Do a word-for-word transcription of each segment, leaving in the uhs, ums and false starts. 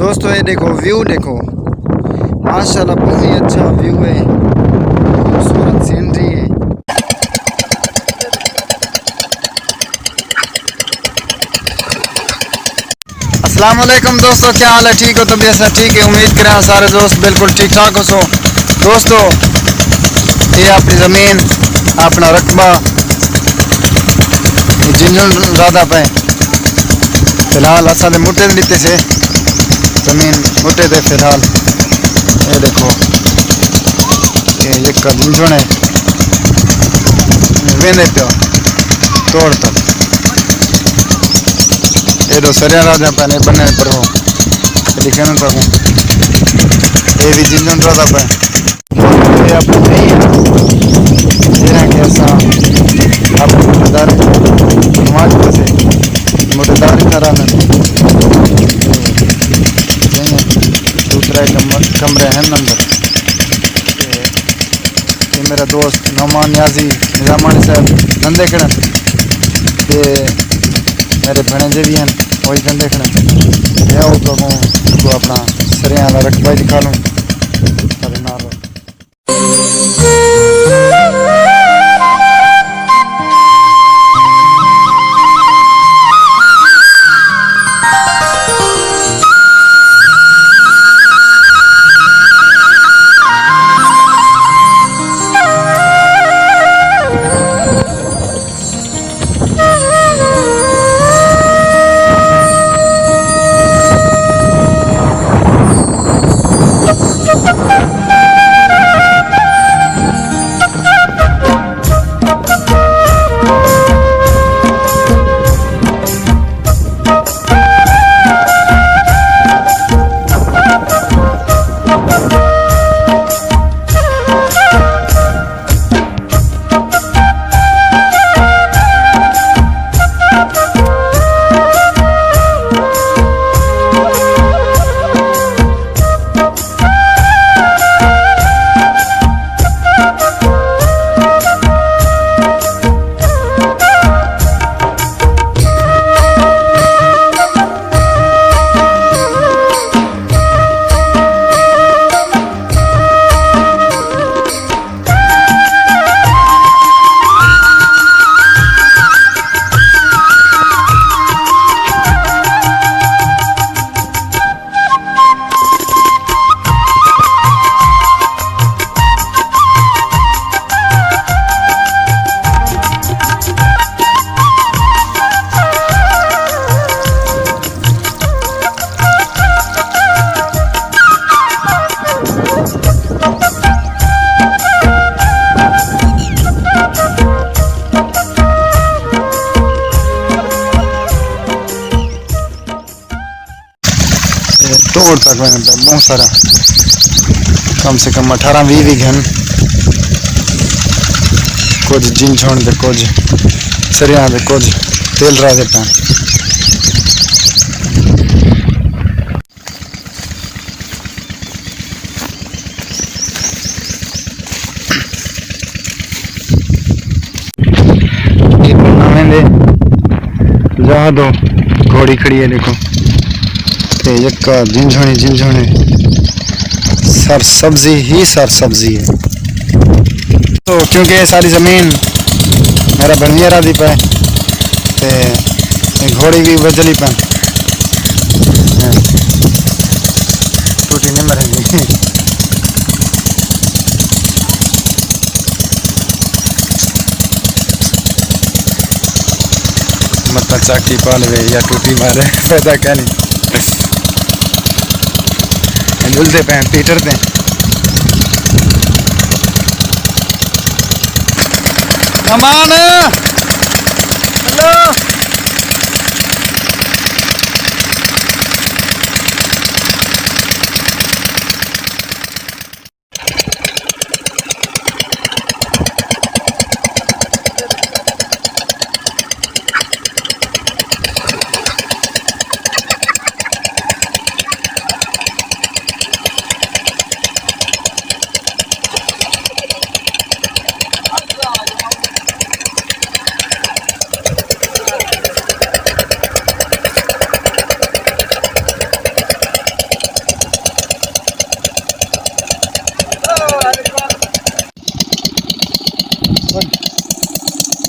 دوستو، اے ݙیکھو، ویو ݙیکھو، ماشاءاللہ بہت ہی اچھا ویو ہے، خوبصورت سینری ہے۔ السلام علیکم دوستو، کیا حال ہے؟ ٹھیک ہو؟ طبیعت سب ٹھیک ہے؟ امید کریں سارے دوست بالکل ٹھیک ٹھاک ہو سو۔ دوستو، یہ اپنی زمین، اپنا رقبہ، یہ جنجن رادا پہ فی الحال اساں دے مٹے تے ݙتے سے زمین، مٹے تے فی الحال۔ اے ݙیکھو، اے یکا جنجن ہے، ویندے پیو توڑ تک۔ اے ݙو سریاں رادا پہ نے بننے پر ہو، ݙکھے نا تاکوں۔ اے بھی جنجن رادا پہ۔ اے اپݨی نہیں ہے، جنہاں کہ اساں اپݨے مٹے دار نماز پڑھسے، مٹے دار ہی نہ رہندے۔ تے ݙو ترے کم-، کمرے ہیں اندر۔ تے اے میرا دوست نعمان نیازی نظامانی صاحب رہندے کھڑن، تے میرے بھݨیجے بھی ہیں، وہی رہندے کھڑن۔ تے آؤ تو اڳوں اڳوں اپݨا سریاں دا رقبہ ہی ݙکھا لوں۔ سارے نال رہو۔ تے ٹوڑ تک ویندے پئے، بہت سارا، کم سے کم اٹھارہ ویہہ ویگھے ہن۔ کجھ جنجھݨ تے کجھ سریاں تے کجھ تیل راہدے پئے۔ اے پڑھنا ویندے، جاہ دو گھوڑی کھڑی ہے، ݙیکھو۔ تے یکا جنجھݨی، جنجھݨی، سر سبزی ہی سر سبزی ہے۔ تو کیونکہ اے ساری زمین میرا بھݨیجا راہدی پئے، تے اے گھوڑی وی وجلی پن۔ ہاں۔ ٹوٹی نہیں مرے گی۔ متاں چاکی پا لوے یا ٹوٹی مارے، فائدہ کائنی۔ جلدے پئے ہیں پیٹر تے۔ امان! ہلو!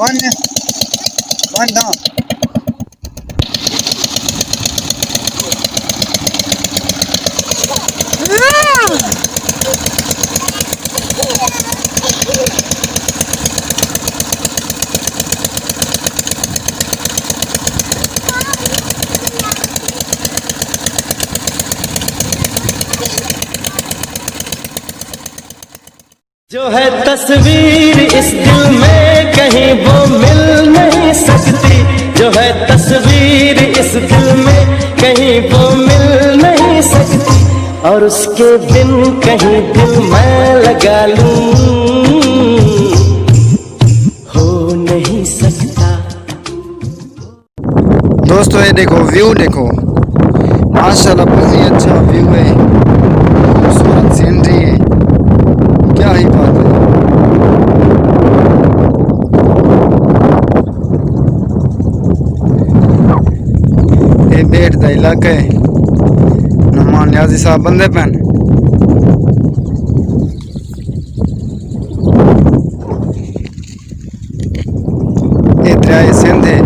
ون، ون ڈاؤن۔ جو ہے تصویر اس دل میں، کہیں وہ مل نہیں سکتی۔ جو ہے تصویر اس دل میں، کہیں وہ مل نہیں سکتی۔ اور اس کے بن کہیں دل میں لگا لوں، ہو نہیں سکتا۔ دوستو، اے ݙیکھو، ویو ݙیکھو، ماشاءاللہ، بہت ہی اچھا ویو ہے، خوبصورت سینری ہے، کیا ہی بات ہے۔ اے ٻیٹ دا علاقہ ہے، نعمان نیازی صاحب بندے پن۔ اے دریائے سندھ ہے۔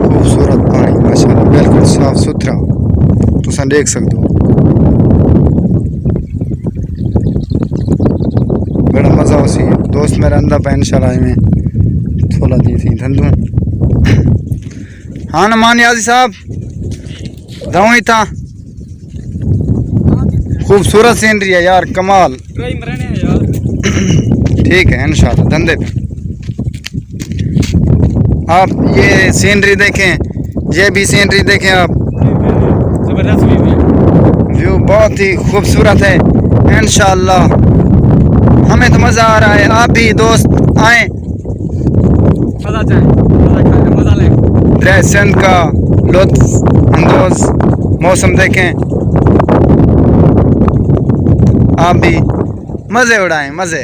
خوبصورت پاݨی، ماشاءاللہ، بالکل صاف ستھرا، تساں ݙیکھ سڳدو۔ بڑا مزہ ہوسی۔ دوست میرا آندا پئے، انشاءاللہ ایویں تھولا جی سی دھندوں۔ ہاں نعمان نیازی صاحب، دھاؤں اتھاں۔ خوبصورت سینری ہے یار، کمال۔ ٹرائی مرنے ہیں یار۔ ٹھیک ہے، انشاءاللہ دھندے پہ۔ آپ یہ سینری دیکھیں، یہ بھی سینری دیکھیں آپ۔ زبردست ویو ہے۔ ویو بہت ہی خوبصورت ہے۔ انشاءاللہ ہمیں تو مزہ آ رہا ہے، آپ بھی دوست آئیں۔ مزہ چاہیں، مزہ کھائیں، مزہ لیں۔ دریا سندھ کا لطف اندوز موسم دیکھیں، آپ بھی مزے اڑائیں، مزے۔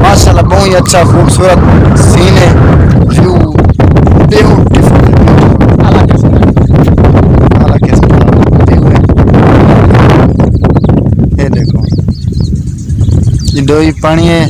ماشاءاللہ، بہت ہی اچھا خوبصورت سین ہے۔ View beautiful. اعلیٰ قسم دا ویو ہے۔ اے ݙیکھو، ایݙو ہی پاݨی ہے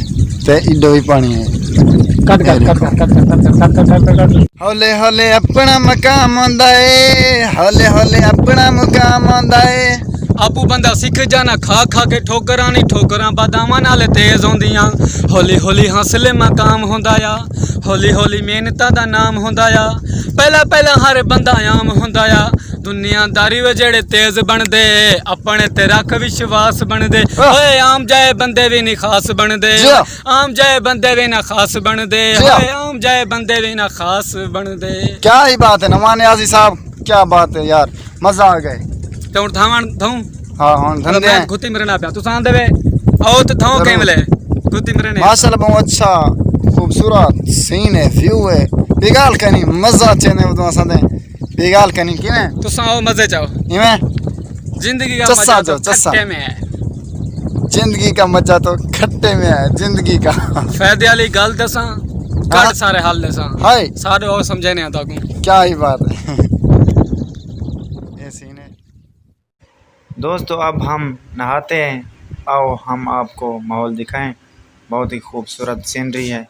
تے ایݙو ہی پاݨی ہے۔ کٹ کر، اے کٹ ݙیکھو۔ کر، کٹ کر، کٹ کر، کٹ کر، کٹ کر، کٹ کر۔ ہولے ہولے اپݨا مقام آندا اے، ہولے ہولے اپݨا مقام آندا اے۔ آپو بندہ سکھ جانا کھا کھا کے ٹھوکراں، نی ٹھوکراں باداماں نال تیز ہوندیاں۔ ہولی ہولی حاصل مقام ہوندا یا، ہولی ہولی محنتاں دا نام ہوندا یا۔ پہلا پہلا ہر بندہ عام ہوندا یا۔ دنیا داری وچ جیڑھے تیز بݨدے، اپݨے تے رکھ وشواس بݨدے۔ واہ۔ اوئے عام جائے بندے وی نی خاص بݨدے۔ جی۔ عام جائے بندے وی نہ خاص بݨدے۔ جی۔ اوئے عام جائے بندے وی نہ خاص بݨدے۔ کیا ہی بات ہے نعمان نیازی صاحب، کیا بات ہے یار، مزہ آ ڳئے۔ تے ہݨ دھاوݨ دھاؤں؟ ہاں، ہݨ دھندے میں ہیں۔ گھتی مرنا پیا، تساں آندے وے، آؤ تے دھاؤں ضرور۔ کہیں ویلے گھتی مرنے۔ ماشاءاللہ، بہت اچھا، خوبصورت سین ہے، ویو ہے۔ بے ڳالھ کائنی، مزہ اچے نے ودوں اساں دے۔ بے ڳالھ کائنی، کیویں؟ تساں آؤ مزے چاؤ۔ ایویں؟ زندگی کا چسا مزہ جو، تو چسا۔ کھٹے میں ہے۔ زندگی کا مزہ تو کھٹے میں ہے، زندگی کا۔ فائدے والی ڳالھ ݙساں، ہاں۔ کٹ سارے حال ݙساں۔ ہائے۔ سارے او سمجھے نہیں آتا کو۔ کیا ہی بات ہے۔ اے سین ہے۔ دوستو، اب ہم نہاتے ہیں، آؤ ہم آپ کو ماحول دکھائیں، بہت ہی خوبصورت سینری ہے۔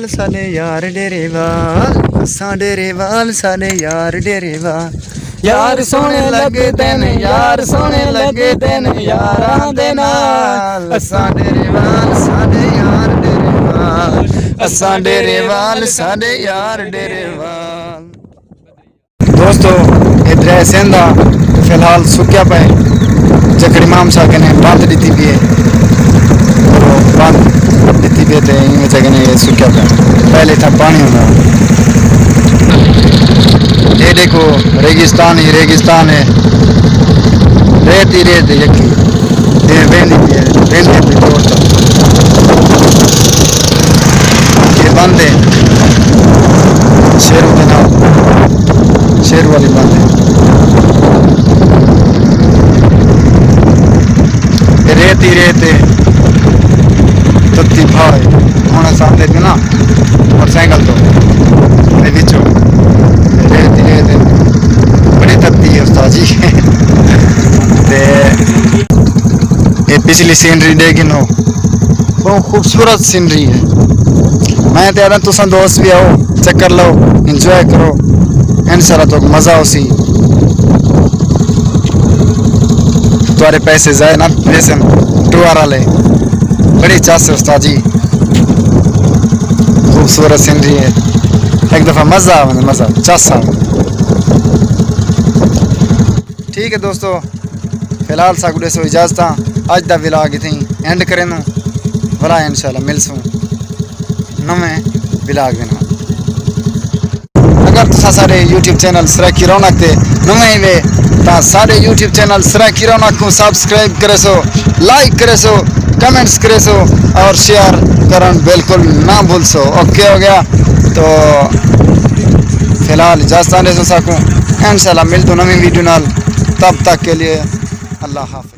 ساݙے یار ڈیرے وال، اساں ڈیرے وال، ساݙے یار ڈیرے وال۔ یار سوہݨے لڳدے نے، یار سوہݨے لڳدے نے، یاراں دے نال۔ اساں ڈیرے وال، ساݙے یار ڈیرے وال، اساں ڈیرے وال، ساݙے یار ڈیرے وال۔ دوستو، اے دریا سندھ آ، فی الحال سکیا پئے۔ جکڑی امام شاہ کنے بند ݙتی پئی ہے، بند ݙتی پئی ہے تے ایویں چا کنے اے سکیا پئے۔ پہلے اتھاں پاݨی ہوندا ہا۔ اے ݙیکھو، ریگستان ہی ریگستان ہے، ریت ہی ریت ہے یکی۔ جیویں ویندی پئی ہے، ویندی پئی ہے زور تک۔ اے بند ہے شیرو دے نال، شیرو والی بند ہے۔ اے ریت ہی ریت ہے، تتی بھا ہے۔ ہݨ اساں آندے پئے نا موٹر سائیکل توں، تے وچوں ریت ہی ریت ہے، بڑی تتی ہے استاد جی۔ تے اے پچھلی سینری ݙیکھ گھنو، بہت خوبصورت سینری ہے۔ میں تے آہداں تساں دوست وی آؤ، چکر لاؤ، انجوائے کرو، انشاءاللہ تہاکوں مزہ آسی۔ تہاݙے پیسے ضائع نہ ویسن، ٹور والے۔ بڑی چس ہے استاد جی، خوبصورت سینری ہے، ہک دفعہ مزہ آوے، مزہ، چس آوے۔ ٹھیک ہے دوستو، فی الحال ساکوں ݙیسو اجازتاں، اڄ دا ولاگ اتھیں اینڈ کریندوں، ولا انشاءاللہ ملسوں نویں ولاگ دے نال۔ اگر تساں ساݙے یوٹیوب چینل سرائیکی رونق تے نویں وے تاں ساݙے یوٹیوب چینل سرائیکی رونق کوں سبسکرائب کریسو، لائک کریسو، کمنٹس کریسو اور شیئر کرݨ بالکل نہ بھلسو۔ اوکے ہو گیا، تو فی الحال اجازتاں ݙیسو ساکوں، انشاءاللہ ملدوں نویں ویڈیو نال، تب تک کے لیے اللہ حافظ۔